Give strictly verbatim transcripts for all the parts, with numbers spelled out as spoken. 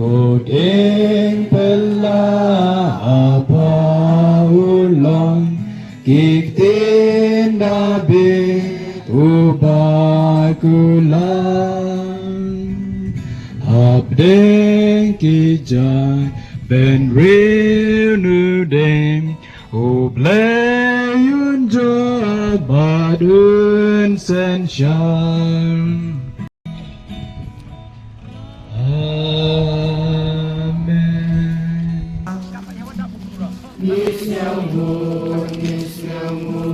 Ot ing pela apa u long ki ktien Dabid uba kulang. Hapdeng ki jait bynriew nu dei U Blei un jop bad un synshar. Amen. Ngi sngewbha, ngi sngewbha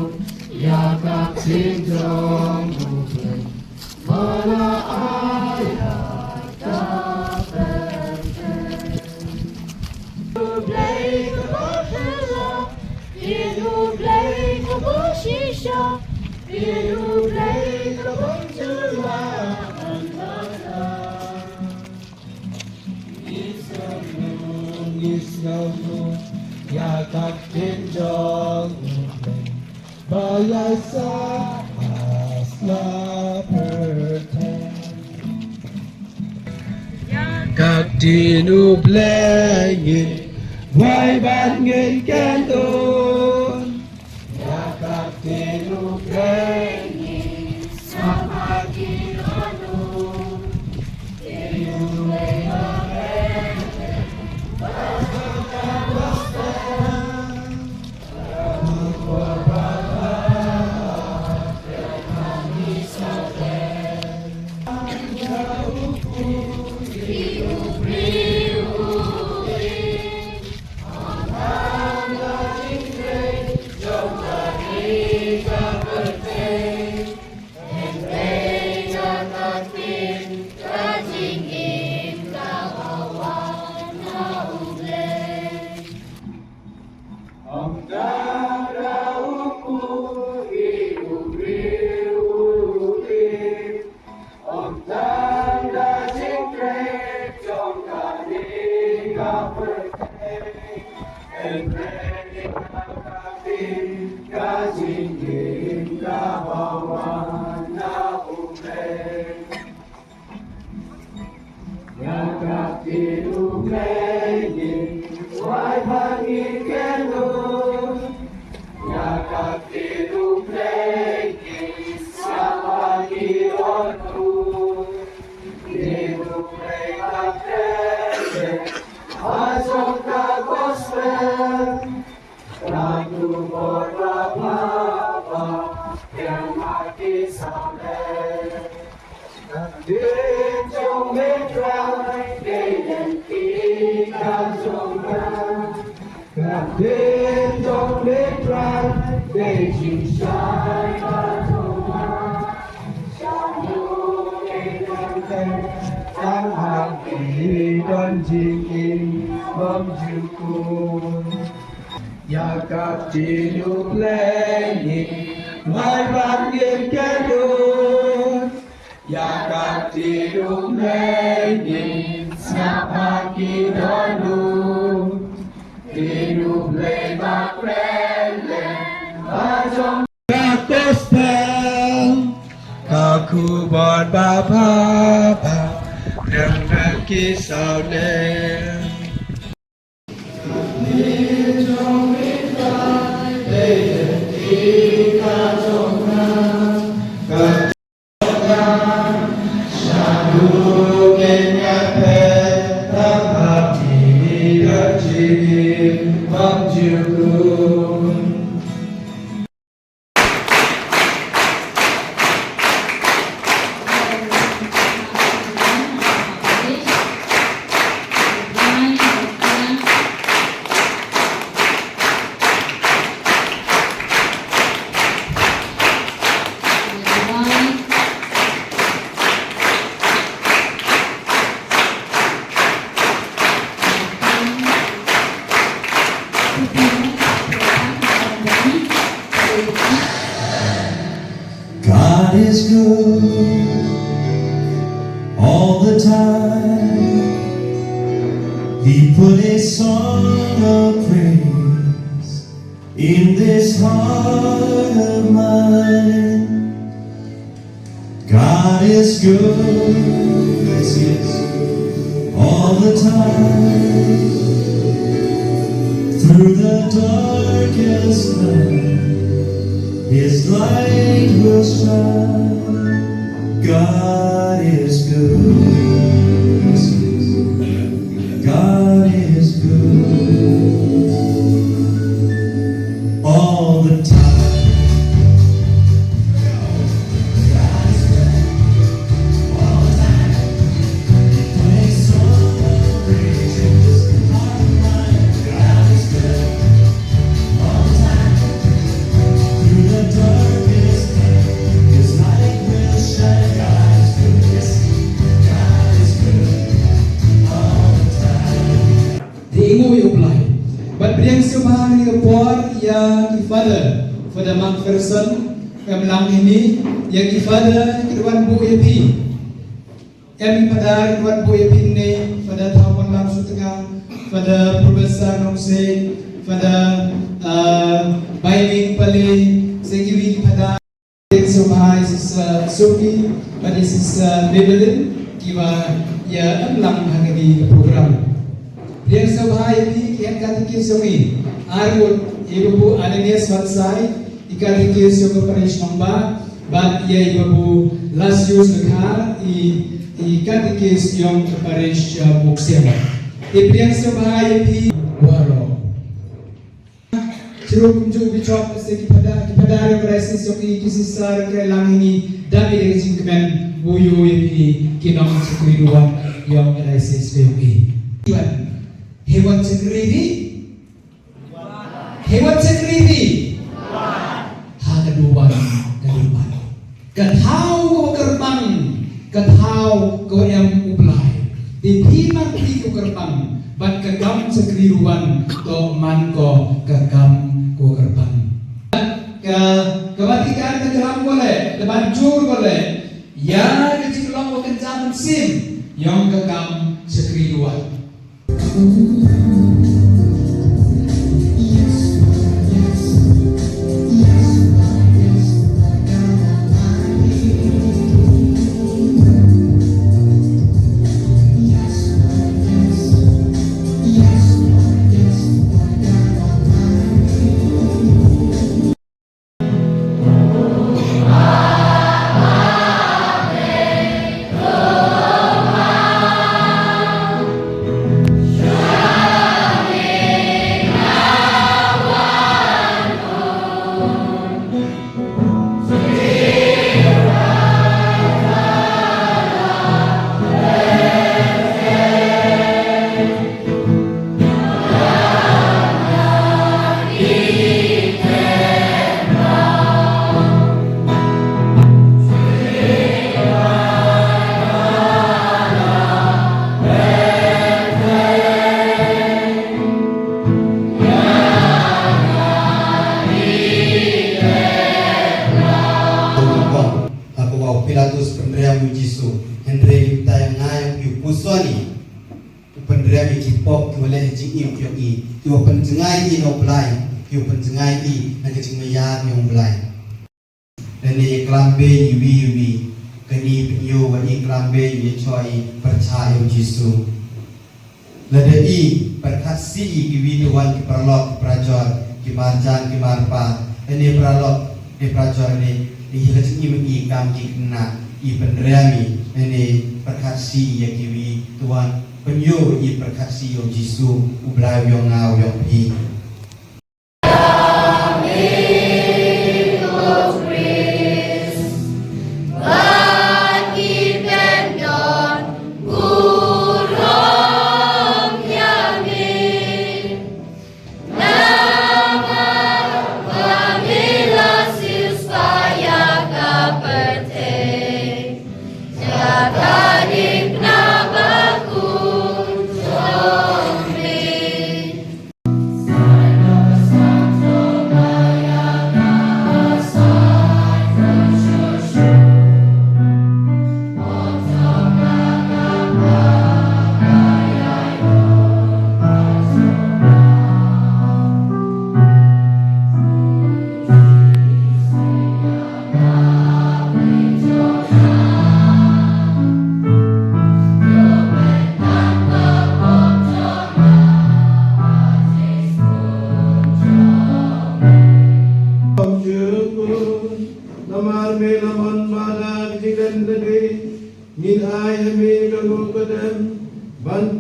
ïa ka ktien jong U Blei. Ba la ai ha ka pyrthei. U Blei ka ba shisha, ktien U Blei ka ba shisha, ktien U Blei ka ba shisha. Ngi sngewbha, ngi sngewbha ïa ka ktien jong U Blei. Ba ïaisah ha la pyrthei. Ka ktien U Blei ngin wai bad ngin kynduh. Ïa ka ktien U Blei ngin sngap ha ki dohnud. Ktien U Blei ba kren, ba kren ka gospel. Ong tang da u kpu hi u briew u tip, ong tang da jingtrei jong kane ka pyrthei. Hynrei ka ktien ka jingim kaba wan na U Blei. Ïa ka ktien U Blei ngin wai bad ngin kynduh. Ïa ka ktien U Blei ngin sngap ha ki dohnud. Ktien U Blei ba kren, ba jong ka gospel. Ka khubor ba bha ba pdiang ha ki sawdong. Ka ktien jong U Trai dei lynti ka jong nga. Ka ktien jong U Trai dei jingshai ka jong nga. Sha u dei lynti tang ha ki don jingim bymjukut. Ïa ka ktien U Blei ngin wai bad ngin kynduh. Ïa ka ktien U Blei ngin sngap ha ki dohnud. Ktien U Blei ba kren lem ba jong ka gospel. Ka khubor ba bha ba pdiang ha ki sawdong. God is good all the time. We put a song of praise in this heart of mine. God is good, yes, yes, all the time. Through the darkest night, His light will shine. God is good. God is good. All the time. Te i nguh ïa u Blai. Bad pdiang sngewbha ha kane ka por ïa ki Father, Father Mark Ferguson, em lang hini, ïa ki Father ki wan buh ïa phi. Em ki Father ki wan buh ïa phi ne, Father Thawmanlang Sutnga, Father Professor Nongse, Father, uh, Baining Pale, se kiwi ki Father. Pdiang sngewbha ïa Sister Sophie bad ïa Sister Madeline kiba ïa em lang ha kane ka program. Pdiang sngewbha ïa phi ki head catechist jong ngi, ar ngut, i Babu Ananias Vansai, i catechist jong ka parish Nongbah, bad ïa i Babu Lasius Dkhar, i, i catechist jong ka parish, uh, Muksiang. Te pdiang sngewbha ïa phi waroh. Shuh kumjuh u Bishop, se ki Father, ki Father jong ka diocese jong ngi, ki sister, ki lang hini, da ki dei ka jingkmen, u ïoh ïa phi ki nongshakri duwan jong ka diocese jong ngi. Hei wan shakri phi? Hei wan shakri phi? Ha ka duwan, ka duwan. Ka thaw ka kyrpang, ka thaw ka em u Blai. Te phi ma phi ka kyrpang, bad ka kam shakri duwan, to man ko ka kam ka kyrpang. Ka, ka Vatican ka kyrpang ko leh, ka ban jur ko leh, ïa ka jinglong ka kynja mynsiem, ïong ka kam shakri duwan. Ha kaba u Pilatus u pynrem ïa u Jisu, hynrei ym tang ïa nga ïa u puson ïa. U pynrem ïa ki pop kiba leh ha jingim jong ngi, kiba pynjngai ïa ngi na u Blai, kiba pynjngai ïa ngi na ka jingmaiar jong u Blai. Lane ïa klam beiñ iwei iwei, kane pynïoh ba i klam beiñ ïa i, pyrshah ïa u Jisu. Lada i pyrkhat sih ïa kiwei de wan ki paralok, ki parajor, ki marjan, ki marpa, lane paralok, lane parajor, lane ïa ka jingim i kam ki khynnah, i pynrem ïa, lane pyrkhat sih ïa kiwei de wan. Pynïoh i pyrkhat sih ïa u Jisu, u Blai u ïong nga u ïong phi.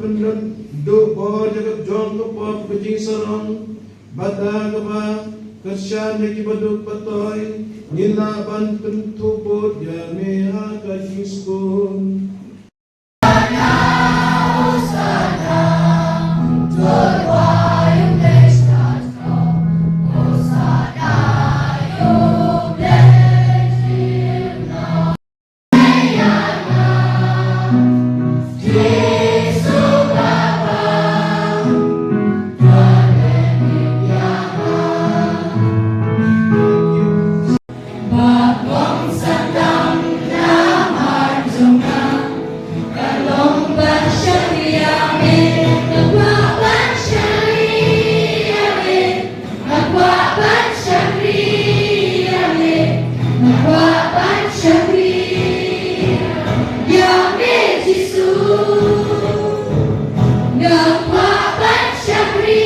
Duh bor ïa ka jong ka pop ka jingsarong, bad da kaba kyrshan ïa kiba duk ba toi, ngin lah ban kynthup bud ïa me ha ka jingsngewsih. Nga kwah ban shakri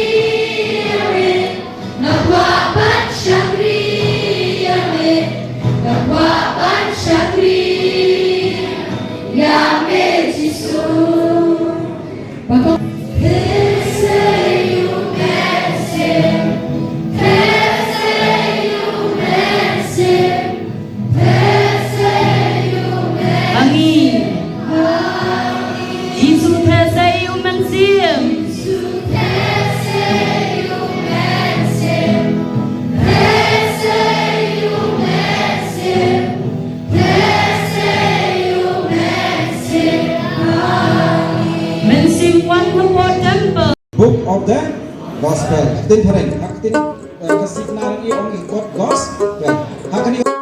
ïa me. Nga kwah ban shakri ïa me. Nga kwah ban shakri ïa me, Jisu. Papa. Phe sei ïa u Mynsiem. Phe sei ïa u Mynsiem. Phe sei ïa u Mynsiem. Hangi. Jisu, phe sei ïa u Mynsiem. Mynsiem wan hapoh temple. Book of the Gospel. Ktien phareng, ha ktien, eh, ka sikna i ong i kot Gospel. Ha kane